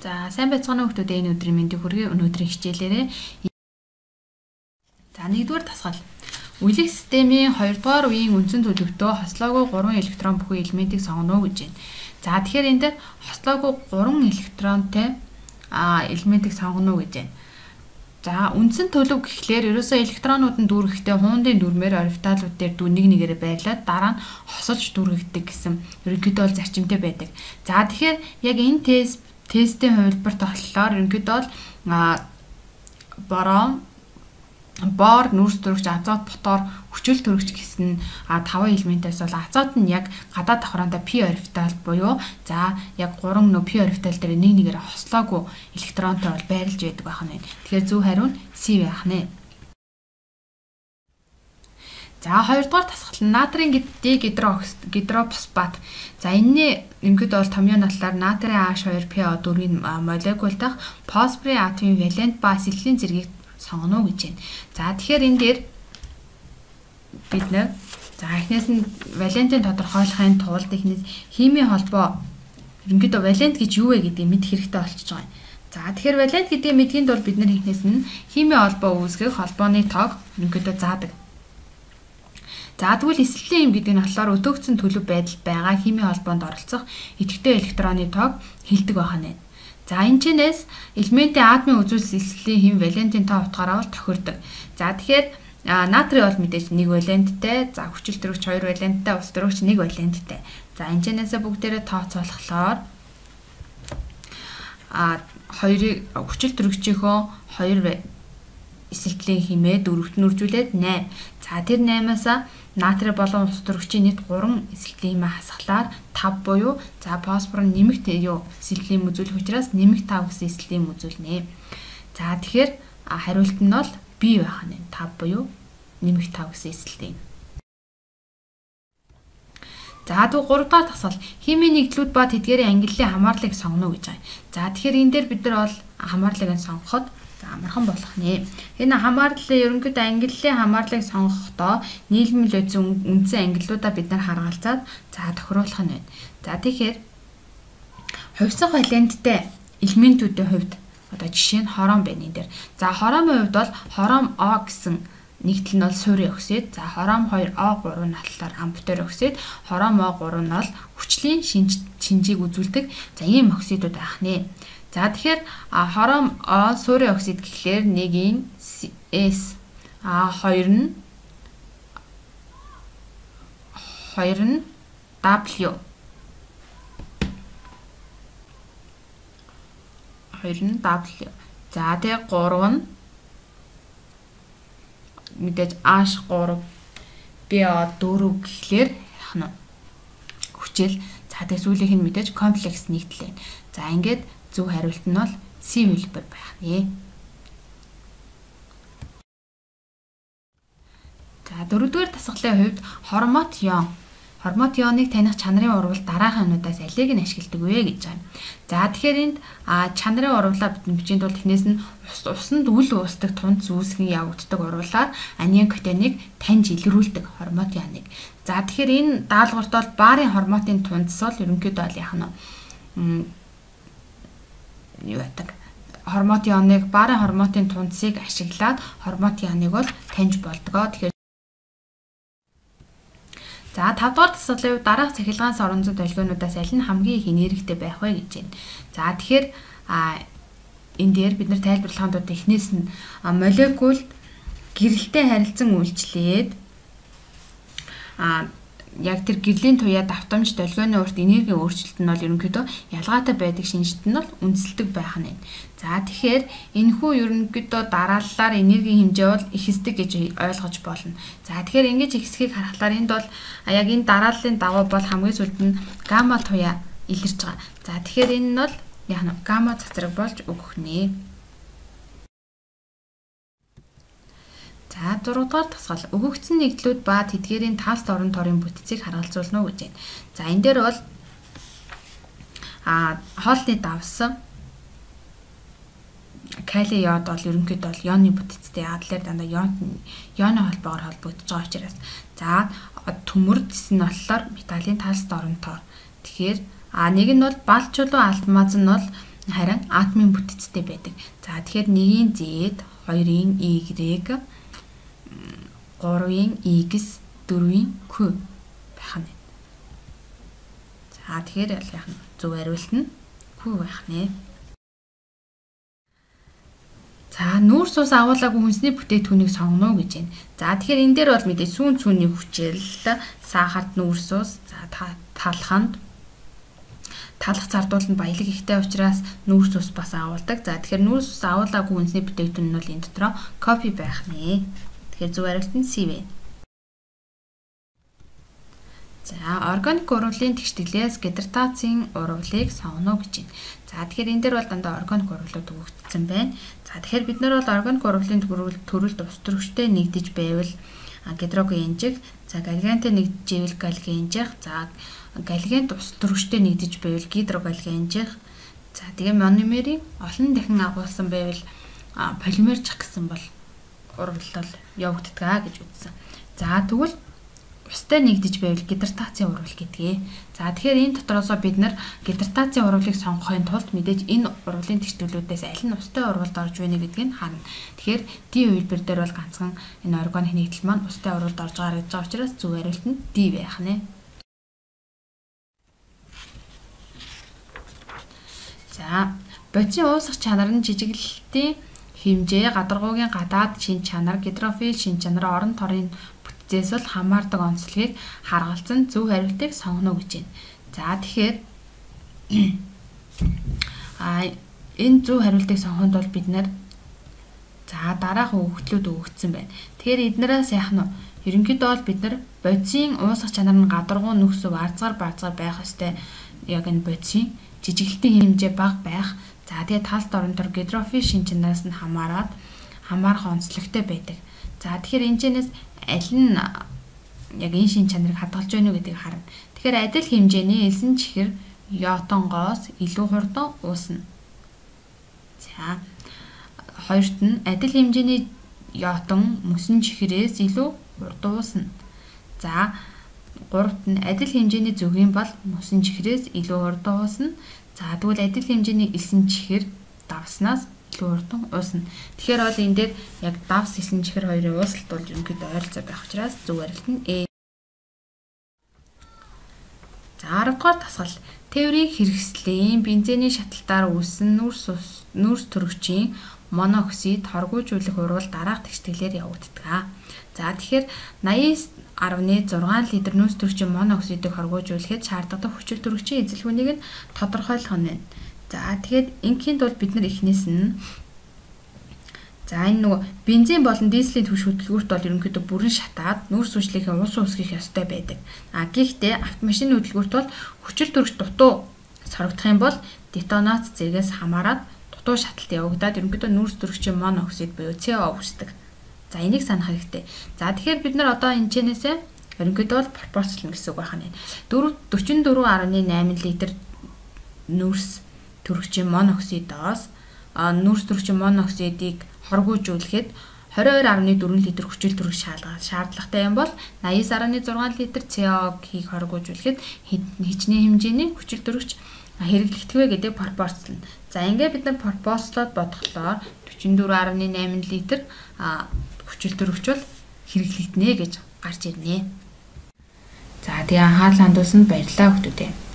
За сайн байцгаана уу хүмүүстээ, энэ өдрийн мэндийг хүргэе. Өнөөдрийн хичээлээрээ за нэгдүгээр дасгал. Үеийн системийн 2 дугаар үеийн үндсэн төлөвтөө хослоогүй 3 электрон бүхий элементийг сонгоно уу гэж байна. За тэгэхээр энэ дээр хослоогүй 3 электронтой элементийг сонгоно уу гэж байна. За үндсэн төлөв гэхлээр ерөөсөө электронууд нь дүүргэхдээ хуундын дүрмээр орбиталууд дээр нэг нэгээрээ байрлаад дараа нь хосолж дүүргэгдэг гэсэн ерөнхийдөө бол зарчимтай байдаг. За тэгэхээр яг энэ тестийн хувилбарт болохоор ерөнхийдөө бол борон, бор, нүүрс төрөгч, азот, фтор, хүчил төрөгч гэсэн 5 элементээс бол азот нь яг гадаад давхраандаа p орбитал буюу за яг 3 нөө p орбитал дээр нэг нэгээр хослоогүй электронтой бол байрлаж байдаг байх нь. Тэгэхээр зөв хариу нь C байх нэ. За хоёрдугаар дасгал нь натрийн дигидрофосфат. За энэний ерөнхийдөө бол томьёо талаар натрийн H2PO4-ийн молекул дах фосфорын атомын валент ба ацетилийн зэргийг сонгоно уу гэж байна. За тэгэхээр энэ дээр бид нэр за эхнээс нь валентын тодорхойлохын тулд эхнээс химийн холбоо ерөнхийдөө валент гэж юу вэ гэдгийг мэдэх хэрэгтэй болчихж байгаа юм. За тэгэхээр валент гэдгийг мэдхийн тулд бид нэр эхнээс нь химийн холбоо үүсгэх холбооны тоог ерөнхийдөө заадаг. За тэгвэл эсэлтийн юм гэдэг нь болохоор өдөөгдсөн төлөв байдалд байгаа химийн холбоонд оролцох идэвхтэй электроны тоог хилдэг байх нь. За энэ чэнэс элементийн атомын үзүүлэлт эсэлтийн хим валентын тоо утгаараа бол тохирдог. За тэгэхээр натрий бол мэдээж 1 валенттай, за хүчил төрөгч 2 валенттай, ус төрөгч 1 валенттай. За энэ чэнэсээ бүгдээрээ тооцоолохлоор 2-ыг хүчил төрөгчийнхөө 2 эсэлтлийн химээ 4-т нь үржүүлээд 8. За тэр 8-аас натрий болон ус төрөгчийн нийт 3 эсэлтлийн химээ хасахлаар 5 буюу за фосфор нь нэмэх эсэлтлийн хэм үзүүлэх учраас нэмэх 5 гэсэн эсэлтлийн хэм үзүүлнэ. За тэгэхээр хариулт нь бол B байх нь 5 буюу нэмэх 5 гэсэн эсэлтийн. За тэгвэл 3 дахь дасгал химийн нэгдлүүд ба тэдгээрийн ангиллын хамаарлыг сонгоно уу гэж байгаа. За тэгэхээр энэ дээр бид нар бол хамаарлыг нь сонгоход амархан болох нэ. Энэ хамаарлын ерөнхийдөө ангиллын хамаарлыг сонгохдоо нийлмэл үзэн үндсэн ангиллуудаа бид нар харгалзаад за тохируулах нь байна. За тэгэхээр хувьсах валенттай элементүүдийн хувьд одоо жишээ нь хором байна энэ дээр. За хоромын хувьд бол хором О гэсэн нэгдэл нь бол суурийн оксид, за хором 2 О3 нь болохоор амфотер оксид, хором О3 нь бол хүчлийн шинжийг үзүүлдэг за ийм оксидууд байх нэ. За тэгэхээр хором О суурийн оксид гэхлээр 1-ийн S, 2 нь W, 2 нь W. За тэгээ 3 нь мэдээж H3 BO4 гэхлээр яах нь хүчил. За тэгээ сүүлийнх нь мэдээж комплекс нэгдлээ. За ингээд зөв хариулт нь бол C хэлбэр байх нэ. За дөрөвдүгээр дасгалын хувьд хормот ион. Хормот ионыг таних чанарын урвал дараахан юмнуудаас алийг нь ашигладаг вэ гэж байна. За тэгэхээр энд чанарын урвалаа бид бичгийн тулд эхнээс нь усанд үл уусдаг тунд зүүсгэн явагддаг урвалаар анион катионыг таньж илрүүлдэг хормот ионыг. За тэгэхээр энэ даалгаварт бол барын хормотын тундс бол ерөнхийдөө бол яах нь юу яадаг хормот ионыг барын хормотын тундсыг ашиглаад хормот ионыг бол таньж болдгоо. Тэгэхээр за 5 дугаар дасгалын хувьд дараах цахилгаан сорон зүйн долгионуудаас аль нь хамгийн их энергитэй байх вэ гэж байна. За тэгэхээр энэ дээр бид нар тайлбарлахын тулд эхнээс нь молекулд гэрэлтэй харилцан үйлчлээд яг тэр гэрлийн туяа давтамж долгионы урт энергийн өөрчлөлт нь бол ерөнхийдөө ялгаатай байдаг шинжит нь бол үндэслэдэг байх нь. За тэгэхээр энэхүү ерөнхийдөө дарааллаар энергийн хэмжээ бол ихэсдэг гэж ойлгож болно. За тэгэхээр ингэж ихэсхийг харахлаар энд бол яг энэ дарааллын дагуу бол хамгийн сүүлд нь гамма туяа илэрч байгаа. За тэгэхээр энэ нь бол яг нь гамма цацраг болж өгөх нэ. За 6 дугаар дасгал өгөгдсөн нэгдлүүд ба тэдгээрийн талст орон торын бүтцийг харгалзуулна уу гэж байна. За энэ дээр бол хоолны давсан кали йод бол ерөнхийдөө бол ионы бүтцтэй. Яг л дандаа ионы холбоогоор холбогдож байгаа учраас за төмөр дэс нь болохоор металлын талст орон тор. Тэгэхээр нэг нь бол бал чулуу алмаз нь бол харин атомын бүтцтэй байдаг. За тэгэхээр 1-ийн Z, 2-ын Y, 3-ын X, 4-ийн Q байх нь. За тэгэхээр яах нь зөв хариулт нь Q байх нэ. За нүүрс ус агуулаагүй хүнсний бүтээгдэхүүнийг сонгоно уу гэж байна. За тэгэхээр энэ дээр бол мэдээ сүүн цүүний хүчил, сахарт нүүрс ус, за талханд талах зардуул нь баялаг ихтэй учраас нүүрс ус бас агуулдаг. За тэгэхээр нүүрс ус агуулаагүй хүнсний бүтээгдэхүүн нь бол энэ дотроо кофе байх нэ. Тэгэхээр зөв хариулт нь C вэ. За органик урвалын тэгштгэлээс гидратацийн урвалыг сонгоно гэж байна. За тэгэхээр энэ дээр бол дандаа органик урвалууд өгөгдсөн байна. За тэгэхээр бид нар бол органик урвалын төрөлд ус төрөгчтэй нэгдэж байвал гидрогенжих, за галогентэй нэгдэж байвал галогенжих, за галогент ус төрөгчтэй нэгдэж байвал гидрогалогенжих. За тэгээ мономерийн олон дахин агуулсан байвал полимержих гэсэн бол урвал явагддаг гэж үзсэн. За тэгвэл устай нэгдэж байвал гидратацийн урвал гэдгээ. За тэгэхээр энэ дотроосоо бид нар гидратацийн урвалыг сонгохын тулд мэдээж энэ урвалын тэгштгэлүүдээс аль нь устай урвалд орж байна гэдгийг харна. Тэгэхээр D хувилбар дээр бол ганцхан энэ органик нэгдэл маань устай урвалд орж байгаа гэж байгаа учраас зөв хариулт нь D байх нэ. За бодисын уусах чанар нь жижиглэлтийн хэмжээ, гадаргуугийн гадаад шин чанар, гидрофил шин чанар, орон торын бүтцээс бол хамаардаг онцлогийг харгалзан зөв хариултыг сонгоно гэж байна. За тэгэхээр энэ зөв хариултыг сонгоход бол бид нар за дараах өгөгдлүүд өгөгдсөн байна. Тэгэхээр эднэрээс яах нь ерөнхийдөө бол бид нар бодисын уусах чанар нь гадаргуу нөхсөв арзгар барзгар байх ёстой. Яг энэ бодисын жижиглэлтийн хэмжээ бага байх. За тэгээ талд орон тор гидрофил шин чанараас нь хамаарат хамаарах онцлогтой байдаг. За тэгэхээр энэ чэнэс аль нь яг энэ шин чанарыг хадгалж байна уу гэдгийг харна. Тэгэхээр адил хэмжээний элсэн чихэр йотонгоос илүү хурдан уусна. За хоёрт нь адил хэмжээний йотон мөсөн чихрээс илүү хурдан уусна. За гуравт нь адил хэмжээний зөгийн бал мөсөн чихрээс илүү хурдан уусна. За тэгвэл адил хэмжээний элсэн чихэр давснаас илүү хурдан уусна. Тэгэхээр бол энэ дээр яг давс элсэн чихэр хоёрын ууслалт бол ерөнхийдөө ойролцоо байх учраас зөв хариулт нь Э. За 10 дугаар дасгал. Тээврийн хэрэгслийн бензиний шаталтаар үүссэн нүүрс төрөгчийн моноксид хоргуйжуулах урвал дараах тэгштгэлээр явагддаг. За тэгэхээр 89.6 литр нүүрс төрөгчийн моноксидыг хоргуйжуулахад шаардлагатай хүчил төрөгчийн эзэлхүүнийг нь тодорхойлох нь байна. За тэгэхээр ингийн тулд бид нар эхнээс нь за энэ нөгөө бензин болон дизелийн түвш хөдөлгүүрт бол ерөнхийдөө бүрэн шатаад нүүрс хүчлийнхээ ус үүсгэх ёстой байдаг. А гэхдээ автомашины хөдөлгүүрт бол хүчил төрөгч дутуу сорогдох юм бол детонац зэргээс хамаарат дутуу шаталт явагдаад ерөнхийдөө нүүрс төрөгчийн моноксид буюу CO үүсдэг. За энийг санах хэрэгтэй. За тэгэхээр бид нар одоо энэ чэнэсээ ерөнхийдөө бол пропорцлно гэсэн үг байна. 44.8 литр нүүрс төрөгчийн моноксидоос нүүрс төрөгчийн моноксидыг хоргуйжуулэхэд 22.4 литр хүчил төрөх шаардлагатай юм бол 89.6 литр CO-г хоргуйжуулэхэд хичнээн хэмжээний хүчил төрөгч хэрэглэгдэх вэ гэдэг пропорцлно. За ингээд бид нар пропорцлоод бодглоор 44.8 литр хүчил төрөгч бол хэрэглэгдэнэ гэж гарч ирнэ. За тэгээ анхаарал хандуулсанд баярлалаа хүмүүстээ.